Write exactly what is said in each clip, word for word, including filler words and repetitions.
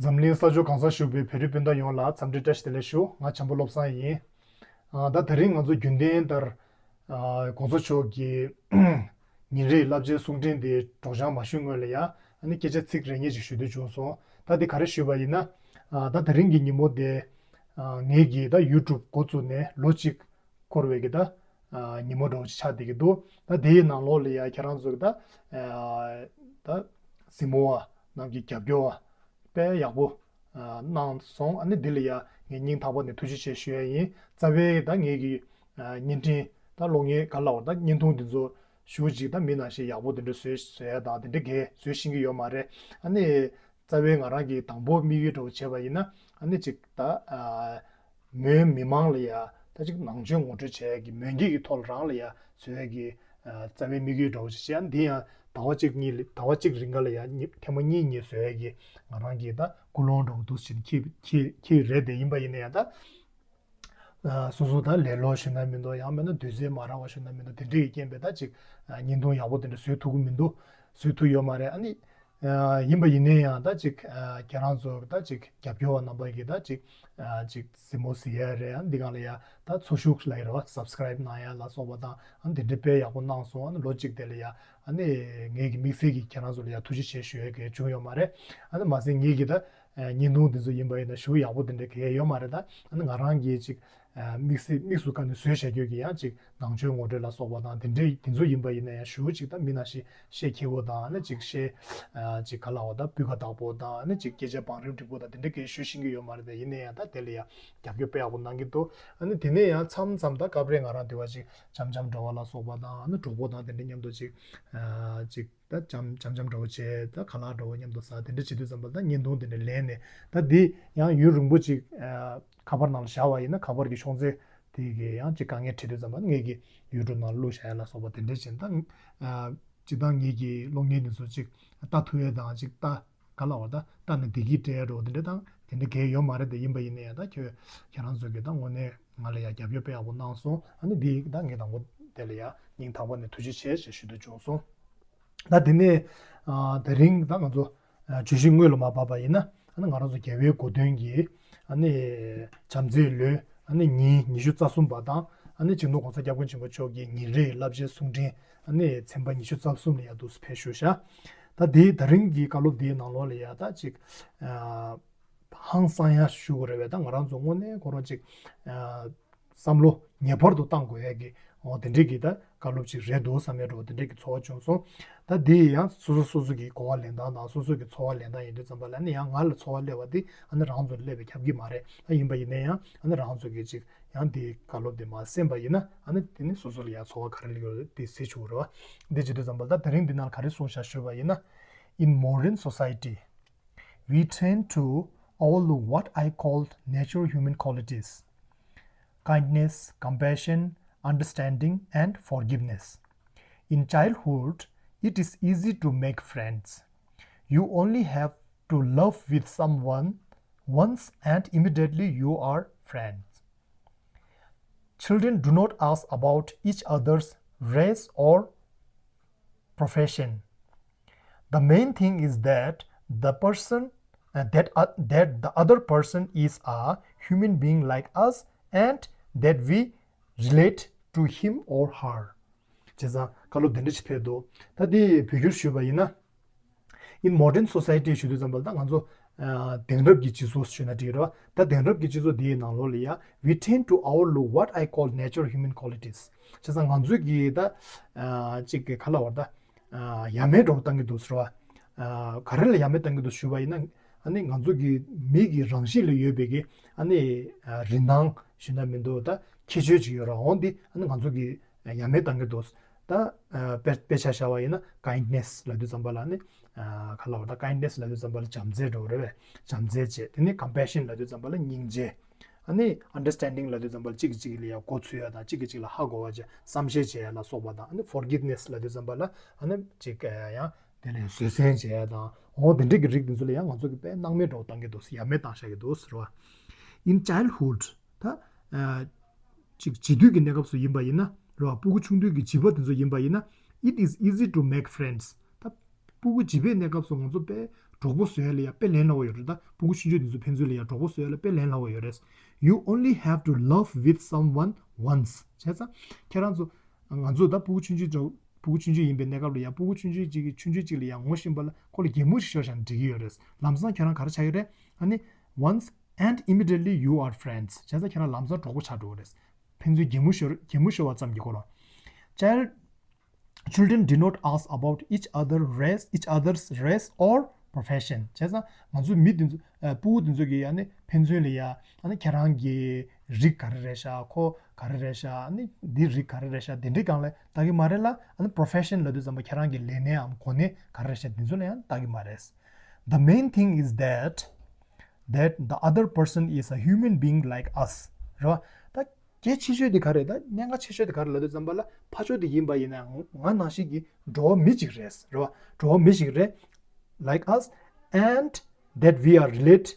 འཛམ་གླིང་ས་ཕྱོགས་གང་སར་བཞུགས་པའི་བོད་རིགས་སྤུན་ཟླ་ཡོངས་ལ་འཚམས་འདྲི་བཀྲ་ཤིས་བདེ་ལེགས་ཞུ། ང་བྱམས་པ་བློ་བཟང་ཡིན། ཨ། ད་དེ་རིང་ང་ཚོ་རྒྱུན་ལྡན་ལྟར། ཨ། གོང་ས་མཆོག་གི་ཉིན་རེའི་བསླབ་བྱའི་གསུང་འཕྲིན་དེ་སྒྲོག་སྦྱང་མ་ཞུས་སྔོན་ལ་ཡ། ཨ་ནི་སྐད་ཆ་ཚིག་རེ་གཉིས་ཅིག་ཞུ་འདོད་བྱུང་སོང་། ད་དེ་ག་རེ་ཞུས་པ་ཡིན་ན། ཨ། ད་དེ་རིང་གི་ཉིན་མོ་དེ། ཨ། ངེད་ཀྱིས་ད་ཡུ་ཊུབ་འགོ་བཙུགས་ནས་ལོ་གཅིག་འཁོར་བའི་གི་ད། ཨ། ཉིན་མོ་འདྲ་བོ་ཅིག་ཆགས་བསྡད་ཀྱི་འདུག་ད་དེའི་ནང་ལོགས་ལ་ཡ་ཁྱེད་རང་ཚོ་གི་ད། ཨ། ད་གཟིགས་མོ་བ་རྣམས་ཀྱི་རྒྱབ་སྐྱོར་བ་དཔེ་ཡག་པོ། ཨ། གནང་སོང་། ཨ་ནི་འདི་ལ་ཡ་ངས་སྙིང་ཐག་པ་ནས་ཐུགས་རྗེ་ཆེ་ཞུ་ཡ་ཡིན། རྩ་བའི་ད་ངེད་ཀྱི། ཨ། བརྙན་འཕྲིན་ད་གློག་བརྙན་ག་ལ་བར་ད་བརྙན་ཐུང་འདི་ཚོ་ཞུ་ཅིག་ད་མི་ནང་བཞིན་ཡག་པོ་དེ་འདྲ་བཟོས་བཟོ་ཡ་དང་དེ་འདྲ་གས་བཟོས་ཤེས་ཀྱི་ཡོད་མ་རེད། ཨ་ནི། རྩ་བའི་ང་རང་གི་དང་པོ་དམིགས་ཡུལ་འདྲ་བོ་བྱས་པ་ཡིན་ན། ཨ་ནི་ཅིག་ད། ཨ། བོད་མི་མང་ལ་ཡ། ད་ཅིག་ནང་ཆོས་ངོ་སྤྲོད་བྱས་ཀྱི་མོན་གྱི་གི་ཐོག་ལ་རང་ལ་ཡ་བཟོ་ཡ་གི། ཨ། རྩ་བའི་དམིགས་ཡུལ་འདྲ་བོ་ཅིག་བྱས། ཨ་ནི་འདི་ཡང་ཟླ་བ་གཅིག་གཉིས་ལ་ཟླ་བ་གཅིག་རིང་ག་ལ་ཡ་ཉི་ཐེངས་མ་གཉིས་གཉིས་བཟོ་ཡ་གི་ང་རང་གི་ད་ཀུན་སློང་འདྲ་བོ་འདུག་ཟེར་ནས་འཁྱེར་འཁྱེར་འཁྱེར་རེད་དེ། ཡིན་པ་ཡིན་ན་ཡང་ད། ཨ། སོ་སོ་ད་ལེ་ལོ་ཞུ་ན་མི་འདུག་ཡང་མིན་ན་དུས་ཚོད་མ་རག་པ་ཞུ་ན་མི་འདུག་དེ་འདྲ་གི་རྐྱེན་པས་ད་ཅིག་ཨ། བརྙན་ཐུང་ཡག་པོ་དེ་འདྲ་བཟོས་ཐུབ་ཀྱི་མི་འདུག་བཟོས་ཐུབ་ཡོད་མ་རེད། ཨ་ནི། ཨ། ཡིན་པ་ཡིན་ན་ཡང་ད་ཅིག་ཨ། ཁྱེད་རང་ཚོ་ད་ཅིག་རྒྱབ་སྐྱོར་བ་རྣམ་པ་གིས་ད་ཅིག་ཨ། ཅིག་གཟིགས་མོ་གཟིགས་ཡ་རེད། ཨ། འདི་སྒང་ལ་ཡ་ད་འཚོ་ཤུགས་ལ་ཡ་རེད་བ། སབ་སི་ཀ་རའིབ་གནང་ཡ་ལ་སོགས་པ་དང་། ཨ། འདི་འདྲ་དཔེ་ཡག་པོ་གནང་སོང་། ཨ་ནི་ལོ་གཅིག་དེ་ལ་ཡ། ཨ་ནི་ངེད་ཀྱི་དམིགས་བསལ་གྱིས་ཁྱེད་རང་ཚོ་ལ་ཡ་ཐུགས་རྗེ་ཆེ་ཞུ་ཡ་གི་བྱུང་ཡོད་མ་རེད། ཨ་ནི་མ་ཟད་ངེད་ཀྱི་ད། ཨ། བརྙན་ཐུང་འདི་ཚོ་ཡིན་པ་ཡིན་ན་ཞེ་པོ་ཡག་པོ་དེ་འདྲ་གང་ཡང་ཡོད་མ་རེད། ད་ཨ་ནི་ང་རང་གིས་ཅིག་ཨ། དམིགས་བསལ་དམིགས་སུ་བཀར་ནས་བཟོས་བཞག་རྒྱུ་གི་ཡང་ཅིག་ནང་ཆོས་ངོ་སྤྲོད་ལ་སོགས་པ་དང་དེ་འདྲའི་དེ་ཚོ་ཡིན་པ་ཡིན་ན་ཡང་ཞེ་པོ་ཅིག་ད་མི་ནང་བཞིན་བཤད་ཁྱད་པོ་དང་། ཨ་ནི་ཅིག་བཤད། ཨ། ཅིག་ག་ལ་བ་ད་སྤུས་ཀ་དག་པོ་དང་། ཨ་ནི་ཅིག་སྐད་ཆ་བང་རིམ་འགྲིག་པོ་དང་དེ་འདྲ་གང་ཞུ་ཤེས་ཀྱི་ཡོད་མ་རེད། དེ་ཡིན་ན་ཡང་ད་དེ་ལ་ཡང་རྒྱབ་སྐྱོར་དཔེ་ཡག་པོ་གནང་གི་འདུག་ཨ་ནི་དེ་ནས་ཡང་མཚམས་མཚམས་ད་སྐབས་རེ་ང་རང་དེ་བ་ཅིག་འཆམ་འཆམ་འདྲ་བ་ལ་སོགས་པ་དང་། ཨ་ནི་གྲོགས་པོ་དང་དེ་འདྲ་མཉམ་དུ་ཅིག་ཨ། ཅིག་ད་འཆམ་འཆམ་འཆམ་འདྲ་བོ་བྱས། ད་ཁ་ལག་འདྲ་བོ་མཉམ་དུ་ཟ། དེ་འདྲ་བྱེད་དུས་ཙམ་པ་ད་བརྙན་ཐུང་དེ་འདྲ་ལེན་ནས། ད་འདི་ཡང་ཡུན་རིང་པོ་ཅིག་ཨ། ཁ་པར་ནང་ལ་བཞག་པ་ཡིན་ན་ཁ་པར་གྱི་ཤོང་ཚད་དེ་གི་ཡང་ཅིག་དཀའ་ངལ་འཕྲད་དུས་ཙམ་པ་ངེད་ཀྱི་ཡུ་ཊུབ་ནང་ལ་བླུགས་བཞག་ཡ་ལ་སོགས་པ་དེ་འདྲ་བྱས། ད་ཨ། སྤྱིར་བཏང་ངེད་ཀྱི་གློག་བརྙན་འདི་ཚོ་ཅིག་ལྟ་ཐུབ་ཡ་དང་། ཅིག་ལྟ་ག་ལ་བ་ད་ལྟ་ནས་བདེ་སྐྱིད་སྤྲད་ཡ་འདྲ་བོ་དེ་འདྲ་དང་དེ་འདྲ་གང་ཡང་ཡོད་མ་རེད། དེ་ཡིན་པ་ཡིན་ན་ཡང་ད་ཁྱོད་ཁྱེད་རང་ཚོ་གིས་ད་དངོས་གནས་ང་ལ་ཡ་རྒྱབ་སྐྱོར་དཔེ་ཡག་པོ་གནང་སོང་། ཨ་ནི་འདི་ད་ངས་དང་པོ་དེ་ལ་ཡ་སྙིང་ཐག་པ་ནས་ཐུགས་རྗེ་ཆེ་ཞེས་ཞུ་འདོད་བྱུང་སོང་། ད་དེ་ནས་ཨ། དེ་རིང་ད་ང་ཚོ་ཨ། བརྗོད་གཞི་དངོས་ལ་མར་བབས་པ་ཡིན་ན། ཨ་ནི་ང་རང་ཚོ་རྒྱལ་བའི་གོ་སྟོན་གྱི་ཨ་ནི་བྱམས་བརྩེའི་ལོའི་ཨ་ནི་ཉིན་ཉི་ཤུ་རྩ་གསུམ་པ་དང་། ཨ་ནི་སྤྱི་ནོར་༸གོང་ས་༸སྐྱབས་མགོན་ཆེན་པོ་མཆོག་གི་ཉིན་རེའི་བསླབ་བྱའི་གསུང་འཕྲིན་ཨ་ནི་ཚན་པ་ཉི་ཤུ་རྩ་གསུམ་ལ་ཡ་འདུག་སེ་ཕེབས་བཞུགས་ཤག་ད་དེའི་ད་རིང་གི་བཀའ་སློབ་དེའི་ནང་ལོགས་ལ་ཡ་ད་ཅིག་ཨ། ཧང་སང་ཡ་ཞུ་དགོས་རེད་པས། ད་ང་རང་ཚོ་དངོས་གནས་ཁོ་རང་ཅིག་ཨ། བསམ་བློ་ངེས་པར་དུ་བཏང་དགོས་ཡ་གི། འོ། དེ་འདྲའི་གི་ད་བཀའ་སློབ་ཅིག་རེད་འདུག་བསམ་ཡ་འདྲ་བོ་དེ་འདྲའི་གི་ཚོར་བ་བྱུང་སོང་། ད་དེ་ཡང་སོ་སོ་སོ་སོ་གི་གོ་བ་ལེན་སྟངས་དང་སོ་སོ་གི་ཚོར་བ་ལེན་སྟངས་ཡིན་དུས་ཙམ་པ་ལ་ནི། ཡང་ང་ལ་ཚོར་བ་སླེབས་པ་དེ་ཨ་ནི་རང་ཚོ་ལ་སླེབས་པས་ཁྱབ་ཀྱི་མ་རེད། ད་ཡིན་པ་ཡིན་ན་ཡང་ཨ་ནི་རང་ཚོ་གི་ཅིག་ཡང་དེའི་བཀའ་སློབ་དེ་མར་གསན་པ་ཡིན་ན། ཨ་ནི་དེ་ནི་སོ་སོ་ལ་ཡང་ཚོར་བ་ག་རེ་སླེབས་ཡོད་རེད་དེ་གཟིགས་ཆོག་གི་རེད་པ། འདི་བྱེད་དུས་ཙམ་པ་ལ་ད་དེ་རིང་འདི་ནང་ལ་ག་རེ་གསུངས་བཞག་ཞུས་པ་ཡིན་ན། In modern society, we tend to overlook what I call natural human qualities: kindness, compassion, understanding, and forgiveness. In childhood, it is easy to make friends. You only have to laugh with someone once, and immediately you are friends. Children do not ask about each other's race or profession. The main thing is that the person, uh, that, uh, that the other person is a human being like us and that we relate to him or her. བྱས་ཙང་བཀའ་སློབ་དེ་འདྲ་ཞིག་ཕེབས་འདུག་ད་དེ་བོད་བསྒྱུར་ཞུས་པ་ཡིན་ན། In modern society ཞུ་དུས་ཙམ་པ་ལ་ད་ང་ཚོ་ཨ། དེང་རབས་ཀྱི་སྤྱི་ཚོགས་ཞུས་ན་འགྲིག་རེད་པ། ད་དེང་རབས་ཀྱི་སྤྱི་ཚོགས་འདིའི་ནང་ལོགས་ལ་ཡ། We tend to overlook what I call natural human qualities. བྱས་ཙང་ང་ཚོས་ཀྱིས་ད་ཨ། ཅིག་གི་ག་ལ་བར་ད་ཨ། ཡ་མེད་འདྲ་བོ་བཏང་གི་འདུག་ཟེར་བ། ཨ། ག་རེ་ལ་ཡ་མེད་བཏང་གི་འདུག་ཞུས་པ་ཡིན་ན། ཨ་ནི་ང་ཚོ་གི་མི་གི་རང་བཞིན་ལ་ཡོད་པའི་གི་ཨ་ནི་ཨ། རིན་ཐང་ཞུས་ན་མི་འདུག་ད་ཁྱད་ཆོས་ཅིག་ཡོད་རེད། འོ་འདི་ཨ་ནི་ང་ཚོ་གི་ཡ་མེད་བཏང་གི་འདུག་ད་ཨ། དཔེ་དཔེ་ཆ་བཞག་པ་ཡིན་ན་ཀའིན་ཌི་ནེ་སི་ལབ་དུས་ཙམ་པ་ལ་ནི། ཨ། ག་ལ་བར་ད་ཀའིན་ཌི་ནེ་སི་ལབ་དུས་ཙམ་པ་ལ་བྱམས་བརྩེ་འདྲ་བོ་རེད་པས། བྱམས་བརྩེ་བྱས། དེ་ནས་ཀམ་པེ་ཤན་ལབ་དུས་ཙམ་པ་ལ་སྙིང་རྗེ། ཨ་ནི་ཨན་ཌར་སི་ཊེན་ཌིང་ལབ་དུས་ཙམ་པ་ལ་གཅིག་གིས་གཅིག་ལ་ཡ་མགོ་ཚོད་ཡ་དང་གཅིག་གིས་གཅིག་ལ་ཧ་གོ་བ་བྱས་བསམ་ཤེས་བྱེད་ཡ་ལ་སོགས་པ་དང་། ཨ་ནི་ཕོར་གིབ་ནེ་སི་ལབ་དུས་ཙམ་པ་ལ་ཨ་ནི་ཅིག་ཡང་དེ་ལ་བཟོད་བསྲན་བྱེད་ཡ་དང་། འོ་དེ་འདྲ་གི་རིགས་དེ་ཚོ་ལ་ཡང་ང་ཚོ་གིས་དཔེ་སྣང་མེད་འདྲ་བོ་བཏང་གི་འདུག་ཡ་མེད་བཏང་བཞག་གི་འདུག་ཟེར་བ། In childhood, ད་ཨ། ཅིག་བྱིས་དུས་ཀྱི་གནས་སྐབས་སུ་ཡིན་པ་ཡིན་ན་རེད་པ། སྤུ་གུ་ཆུང་དུས་ཀྱི་བྱིས་པ་དེ་ཚོ་ཡིན་པ་ཡིན་ན། It is easy to make friends. ད་སྤུ་གུ་བྱིས་པའི་གནས་སྐབས་སུ་ང་ཚོ་དཔེ་ གྲོགས་པོ་བཟོ་ཡ་ལ་ཡ་དཔེ་ལན་སླ་བོ་ཡོད་རེད། ད་ཕྲུ་གུ་ཆུང་ཆུང་འདི་ཚོ་ཕན་ཚུན་ལ་ཡ་གྲོགས་པོ་བཟོ་ཡ་ལ་དཔེ་ལན་སླ་བོ་ཡོད་རེད། You only have to love with someone once. བྱས་ཙང་ཁྱེད་རང་ཚོ། ང་ཚོ་ད་ཕྲུ་གུ་ཆུང་ཆུང་ཚོ་ཕྲུ་གུ་ཆུང་ཆུང་ཡིན་པའི་གནས་སྐབས་ལ་ཡ་ཕྲུ་གུ་ཆུང་ཆུང་གཅིག་གིས་ཆུང་ཆུང་གཅིག་ལ་ཡ་ངོ་ཤེས་པ་ལ་ཁོ་ལ་གད་མོ་ཞིག་ཤོར་བཞག་ན་འགྲིག་གི་ཡོད་རེད། ལམ་སང་ཁྱེད་རང་ག་རེ་ཆགས་ཀྱི་རེད། ཨ་ནི། Once and immediately you are friends. བྱས་ཙང་ཁྱེད་རང་ལམ་སང་གྲོགས་པོ་ཆགས་འགྲོ་གི་རེད། ཕན་ཚུན་གད་མོ་ཤོར་གད་མོ་ཤོར་བ་ཙམ་གྱི་སྐོར་ལ། Child Children do not ask about each other race, each other's race or profession. བྱས་ཙང་ང་ཚོ་མི་འདི་ཚོ་ཨ་ཕྲུ་གུ་འདི་ཚོ་གིས་ཨ་ནི་ཕན་ཚུན་ལ་ཡ་ཨ་ནི་ཁྱེད་རང་གི་རིགས་ག་རེ་རེད་ཤག་ཁོ་ག་རེ་རེད་ཤག་ཨ་ནི་འདི་རིགས་ག་རེ་རེད་ཤག་དེ་འདྲའི་སྒང་ལ་ལྟ་གི་མ་རེད་ལ། ཨ་ནི་profession ལབ་དུས་ཙམ་པ་ཁྱེད་རང་གི་ལས་གནས་འམ་གོ་གནས་ག་རེ་རེད་ཤག་འདི་ཚོ་ལ་ཡང་ལྟ་གི་མ་རེད། The main thing is that that the other person is a human being like us. རེད་བ། ད་གལ་ཆེ་ཤོས་དེ་ག་རེད། ད་གནད་འགག་ཆེ་ཤོས་དེ་ག་རེ་ལབ་དུས་ཙམ་པ་ལ། ཕ་ཆོས་དེ་ཡིན་པ་ཡིན་ན་ང་ནང་བཞིན་གྱི་འགྲོ་བ་མི་གཅིག་རེད། རེད་བ། འགྲོ་བ་མི་གཅིག་རེད། Like us, and that we are related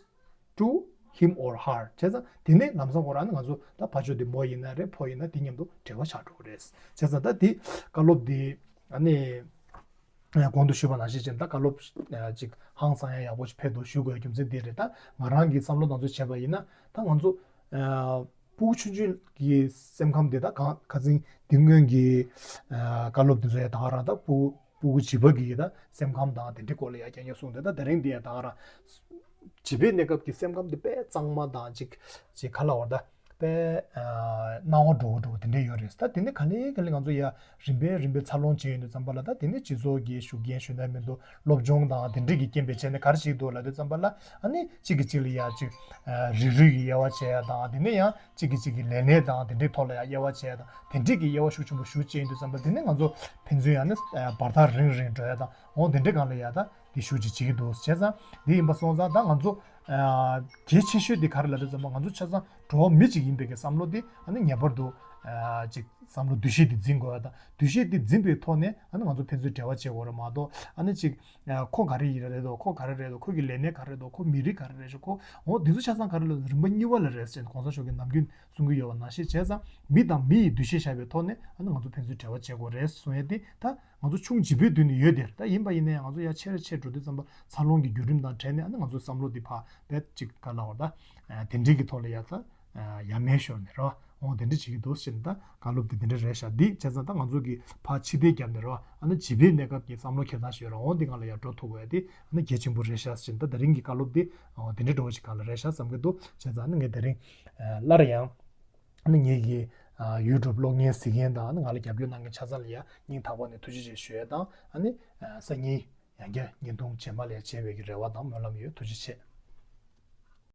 to him or her. བྱས་ཙང་དེ་ནས་ལམ་སང་ཁོ་རང་ནི་ང་ཚོ་ད་ཕ་ཆོས་དེ་མོ་ཡིན་ན་རེད། ཕོ་ཡིན་ན་དེ་མཉམ་དུ་འབྲེལ་བ་ཆགས་འགྲོ་གི་རེད། བྱས་ཙང་ད་དེ་བཀའ་སློབ་དེ་ཨ་ནི། གོང་དུ་ཞུས་པ་ནང་བཞིན་བྱས་ནས་ད་བཀའ་སློབ་ཅིག་ཧང་སང་ཡ་ཡག་པོ་ཞིག་ཕེབས་འདུག་ཞུ་དགོས་རྒྱུ་མཚན་འདི་རེད། ད་ང་རང་གི་བསམ་བློ་ནང་ཚོ་བྱས་པ་ཡིན་ན། ད་ང་ཚོ་ཕྲུ་གུ་ཆུང་ཆུང་གི་སེམས་ཁམས་དེ་ད་གང་ཁ་སང་འདི་སྔོན་གྱི་བཀའ་སློབ་དེ་ཚོ་ཡ་ད་ག་རང་ད་ཕྲུ་ཕྲུ་གུ་བྱིས་པ་གི་ད་སེམས་ཁམས་དང་དེ་འདྲའི་སྐོར་ལ་ཡ་རྒྱ་ཉོ་གསུངས་ཏེ། ད་དེ་རིང་འདི་ཡ་ད་ག་རང་བྱིས་པའི་གནས་སྐབས་ཀྱི་སེམས་ཁམས་དེ་དཔེ་གཙང་མ་དང་ཅིག་ཅིག་ག་ལབ་དགོས་རེད། ད་དཔེ་སྣང་བ་འགྲོ་བོ་འགྲོ་བོ་དེ་འདྲ་ཡོད་རེད། ད་དེ་ནི་ག་ལེ་ག་ལེ་ང་ཚོ་ཡ་རིམ་པས་རིམ་པས་འཚར་ལོངས་བྱས་ཡོང་དུས་ཙམ་པ་ལ། ད་དེ་ནི་སྤྱི་ཚོགས་ཀྱི་ཤུགས་རྐྱེན་ཞུ་ན་མི་འདུག་སློབ་སྦྱོང་དང་དེ་འདྲ་གི་རྐྱེན་པས་བྱས་ནས་ག་རེ་བྱེད་ཀྱི་འདུག་ལབ་དུས་ཙམ་པ་ལ། ཨ་ནི་གཅིག་གིས་གཅིག་ལ་ཡ་ཅིག་རིགས་རུས་ཀྱི་དབྱེ་བ་བྱེད་ཡ་དང་། དེ་ནས་ཡང་གཅིག་གིས་གཅིག་གི་ལས་གནས་དང་དེ་འདྲའི་ཐོག་ལ་ཡ་དབྱེ་བ་བྱེད་ཡ་དང་། དེ་འདྲའི་གི་དབྱེ་བ་ཤུགས་ཆེན་པོ་ཞུགས་བྱས་ཡོང་དུས་ཙམ་པ་ལ། དེ་ནི་ང་ཚོ་ཕན་ཚུན་ཡང་ནི་བར་ཐག་རིང་རིང་འགྲོ་ཡ་དང་། འོ་དེ་འདྲའི་སྒང་ལ་ཡ་ད་དེ་ཤུགས་ཀྱིས་བྱེད་ཀྱི་འདུག་བྱས་ཙང་འདི་ཡིན་པ་སོང་ཙང་ད་ང་ཚོ་གལ་ཆེ་ཤོས་དེ་ག་རེ་ལབ་དུས་ཙམ་པ། ང་ཚོ་ཆ་ཚང་འགྲོ་བ་མི་གཅིག་ཡིན་པའི་གི་བསམ་བློ་དེ་ཨ་ནི་ངེས་པར་དུ་ཅིག་བསམ་བློ་འདུ་ཤེས་དེ་འཛིན་དགོས་ཡ་དང་། འདུ་ཤེས་དེ་འཛིན་པའི་ཐོག་ནས་ཨ་ནི་ང་ཚོ་ཕན་ཚུན་འབྲེལ་བ་བྱེད་དགོས་རེད་མ་གཏོགས། ཨ་ནི་ཅིག་ཁོ་ག་རེ་ཡིན་རེད་དོ། ཁོ་ག་རེ་རེད་དོ། ཁོ་གི་ལས་གནས་ག་རེ་རེད་དོ། ཁོ་མི་རིགས་ག་རེ་རེད་ཤག་ཁོ་འོ་འདི་ཚོ་ཆ་ཚང་ག་རེ་ལབ་རིམ་པ་གཉིས་པ་ལ་རེད་ཟེར། གོང་ས་མཆོག་གིས་ནམ་རྒྱུན་གསུང་གི་ཡོད་པ་ནང་བཞིན། བྱས་ཙང་མི་དང་མི་ཡི་འདུ་ཤེས་བཞག་པའི་ཐོག་ནས་ཨ་ནི་ང་ཚོ་ཕན་ཚུན་འབྲེལ་བ་བྱེད་དགོས་རེད་གསུང་ཡ་དེ་ད་ང་ཚོ་ཆུང་བྱིས་པའི་དུས་ནས་ཡོད་དེ། ད་ཡིན་པ་ཡིན་ན་ཡང་ང་ཚོ་ཡར་ཆེར་ཆེར་འགྲོ་དུས་ཙམ་པ་འཚར་ལོངས་ཀྱི་བརྒྱུད་རིམ་དང་འབྲེལ་ནས་ཨ་ནི་ང་ཚོ་བསམ་བློ་འདི་ཕར་བེད་ཅིག་ག་ལབ་དགོས་རེད། ད་དེ་འདྲའི་གི་ཐོག་ལ་ཡ་ད་ཡ་མེད་ཤོར་ནས་རེད་བ། འོ་དེ་འདྲ་བྱེད་ཀྱི་འདུག་ཟེར་ནས། ད་བཀའ་སློབ་དེ་དེ་འདྲ་རེད་ཤག་འདི་བྱས་ཙང་ད་ང་ཚོ་གི་ཕར་ཕྱི་བལྟས་བརྒྱབ་ནས་རེད་བ། ཨ་ནི་བྱིས་པའི་གནས་སྐབས་ཀྱི་བསམ་བློ་འཁྱེར་སྟངས་ཤིག་ཡོད་རེད། འོ་འདི་སྒང་ལ་ཡ་འགྲོ་ཐུབ་དགོས་ཡ་དེ་ཨ་ནི་གལ་ཆེན་པོ་རེད་ཤག་ཟེར་ནས། ད་དེ་རིང་གི་བཀའ་སློབ་དེ་འོ་དེ་འདྲའི་འགྲོ་བ་ཞིག་སྒང་ལ་རེད་ཤག་བསམ་གྱི་འདུག་བྱས་ཙང་ཨ་ནི་ངས་དེ་རིང་སླར་ཡང་ཨ་ནི་ངེད་ཀྱི་ཡུ་ཊུབ་གློག་བརྙན་གཟིགས་མཁན་དང་། ཨ་ནི་ང་ལ་རྒྱབ་སྐྱོར་གནང་མཁན་ཆ་ཚང་ལ་ཡ་སྙིང་ཐག་པ་ནས་ཐུགས་རྗེ་ཆེ་ཞུ་ཡ་དང་། ཨ་ནི་སང་ཉིན་ཡང་བསྐྱར་བརྙན་ཐུང་རྗེས་མ་ལ་ཡ་མཇལ་བའི་གི་རེ་བ་དང་སྨོན་ལམ་ཡོད། ཐུགས་རྗེ་ཆེ།